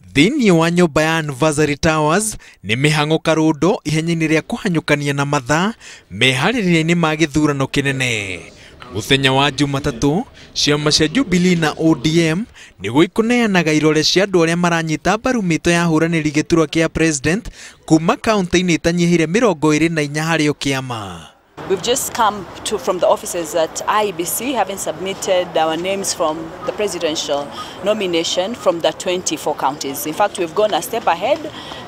Thĩinĩ wa nyũmba ya Anniversary Towers nĩ mĩhang'o karũndo ihenya-inĩ rĩa kũhanyũkania na mathaa meharĩria-inĩ ma gĩthurano kĩnene. Mũthenya wa Jumatatũ, ciama cia Jubilee na ODM nĩguo ikũneanaga irore cia andũ arĩa maranyita mbaru mĩto ya ahũranĩri gĩturwa kĩa president kuma kaunti-inĩ itanyihĩire 24 harĩ o kĩama. We've just come from the offices at IEBC, having submitted our names from the presidential nomination from the 24 counties. In fact, we've gone a step ahead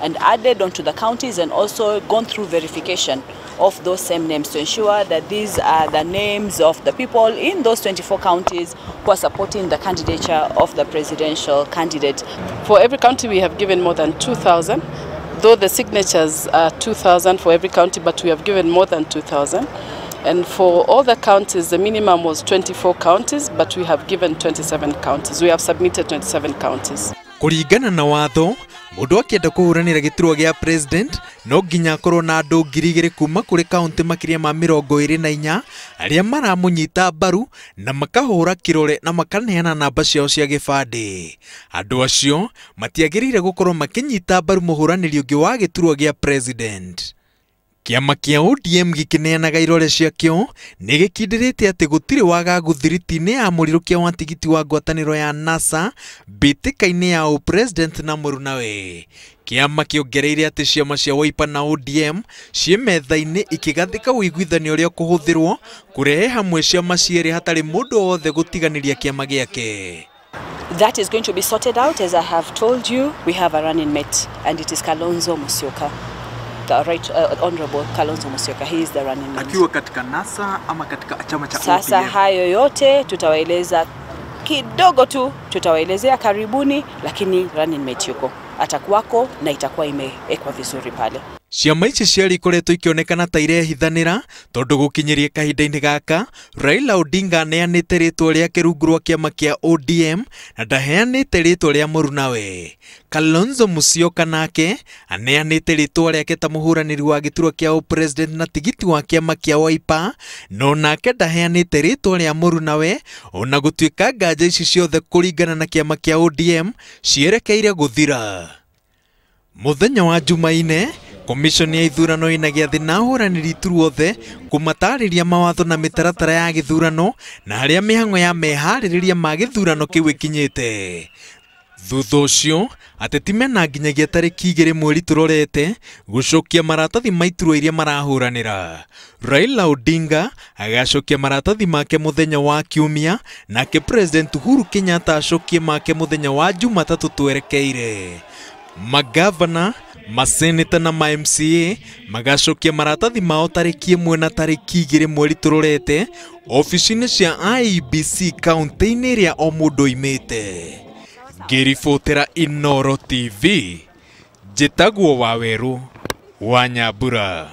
and added onto the counties and also gone through verification of those same names to ensure that these are the names of the people in those 24 counties who are supporting the candidature of the presidential candidate. For every county, we have given more than 2,000. Though the signatures are 2,000 for every county, but we have given more than 2,000. And for all the counties, the minimum was 24 counties, but we have given 27 counties. We have submitted 27 counties. Kũringana na watho, mũndũ akĩenda kũhũranĩra gĩturwa gĩa president no nginya akorwo na andũ 2,000 kuma kũrĩ kaunti makĩria ma 24 arĩa maramũnyita mbaru na makahũra kĩrore na makaneana namba ciao cia gĩbandĩ. Andũ acio matiagĩrĩire gũkorwo makĩnyita mbaru mũhũranĩri ũngĩ wa gĩturwa gĩa president. Kĩama kĩa ODM gĩkĩneanaga irore ciakĩo nĩ gĩkindĩrĩte atĩ gũtirĩ wagagu thiriti-inĩ ya mũrirũkia wa tigiti wa ngwatanĩro ya NASA mbĩtĩka-inĩ ya ũpresident na mũrunawe. Kĩama kĩongereire atĩ ciama cia Wiper na ODM ciĩ metha-inĩ ikĩgathĩka ũiguithanio ũrĩa ũkũhũthĩrwo kũrehe hamwe ciama cierĩ hatarĩ mũndũ o wothe gũtiganĩria kĩama gĩake. That is going to be sorted out. As I have told you, we have a running mate and it is Kalonzo Musyoka. The right, Honorable Kalonzo Musyoka, he is the running mate. Akiwa katika NASA ama katika chama cha ODM? Sasa hayo yote tutawaeleza kidogo tu, tutawaelezea karibuni, lakini running mate yuko, atakuwako na itakuwa imewekwa vizuri pale. Ciama ici cierĩ ikoretwo ikĩonekana ta irehithanĩra tondũ gũkinyĩria kahinda-inĩ gaka Raila Odinga aneanĩte rĩtwa rĩake rungu rwa kĩama kĩa ODM na ndaheanĩte rĩtwa rĩa mũrunawe. Kalonzo Musyoka nake aneanĩte rĩtwa rĩake ta mũhũranĩri wa gĩturwa kĩa ũpresident na tigiti wa kĩama kĩa Wiper, no nake ndaheanĩte rĩtwa rĩa mũrunawe ona gũtuĩka nganja ici ciothe kũringana na kĩama kĩa ODM cierekeire gũthira. Mũthenya wa Jumaine, Commission ya ithurano ĩna gĩathĩ na ahũranĩri iturwa othe kũmatarĩria mawatho na mĩtaratara ya gĩthurano na harĩa mĩhang'o ya meharĩrĩria ma gĩthurano kĩu ĩkinyĩte. Thutha ũcio, ateti mena nginyagia tarĩki 2 mweri tũrorete gũcokia maratathi ma iturwa iria marahũranĩra. Raila Odinga agacokia maratathi make mũthenya wa Kiumia, nake President Uhuru Kenyatta acokie make mũthenya wa Jumatatũ twerekeire. Magavana, maseneta na ma MCA magacokia maratathi mao tarĩki 1 na tarĩki 2 mweri tũrorete ofici-inĩ cia IEBC kaunti-inĩ ĩrĩa o mũndũ oimĩte. Ngĩribotera Inooro TV, njĩtagwo Wawerũ wa Nyambura.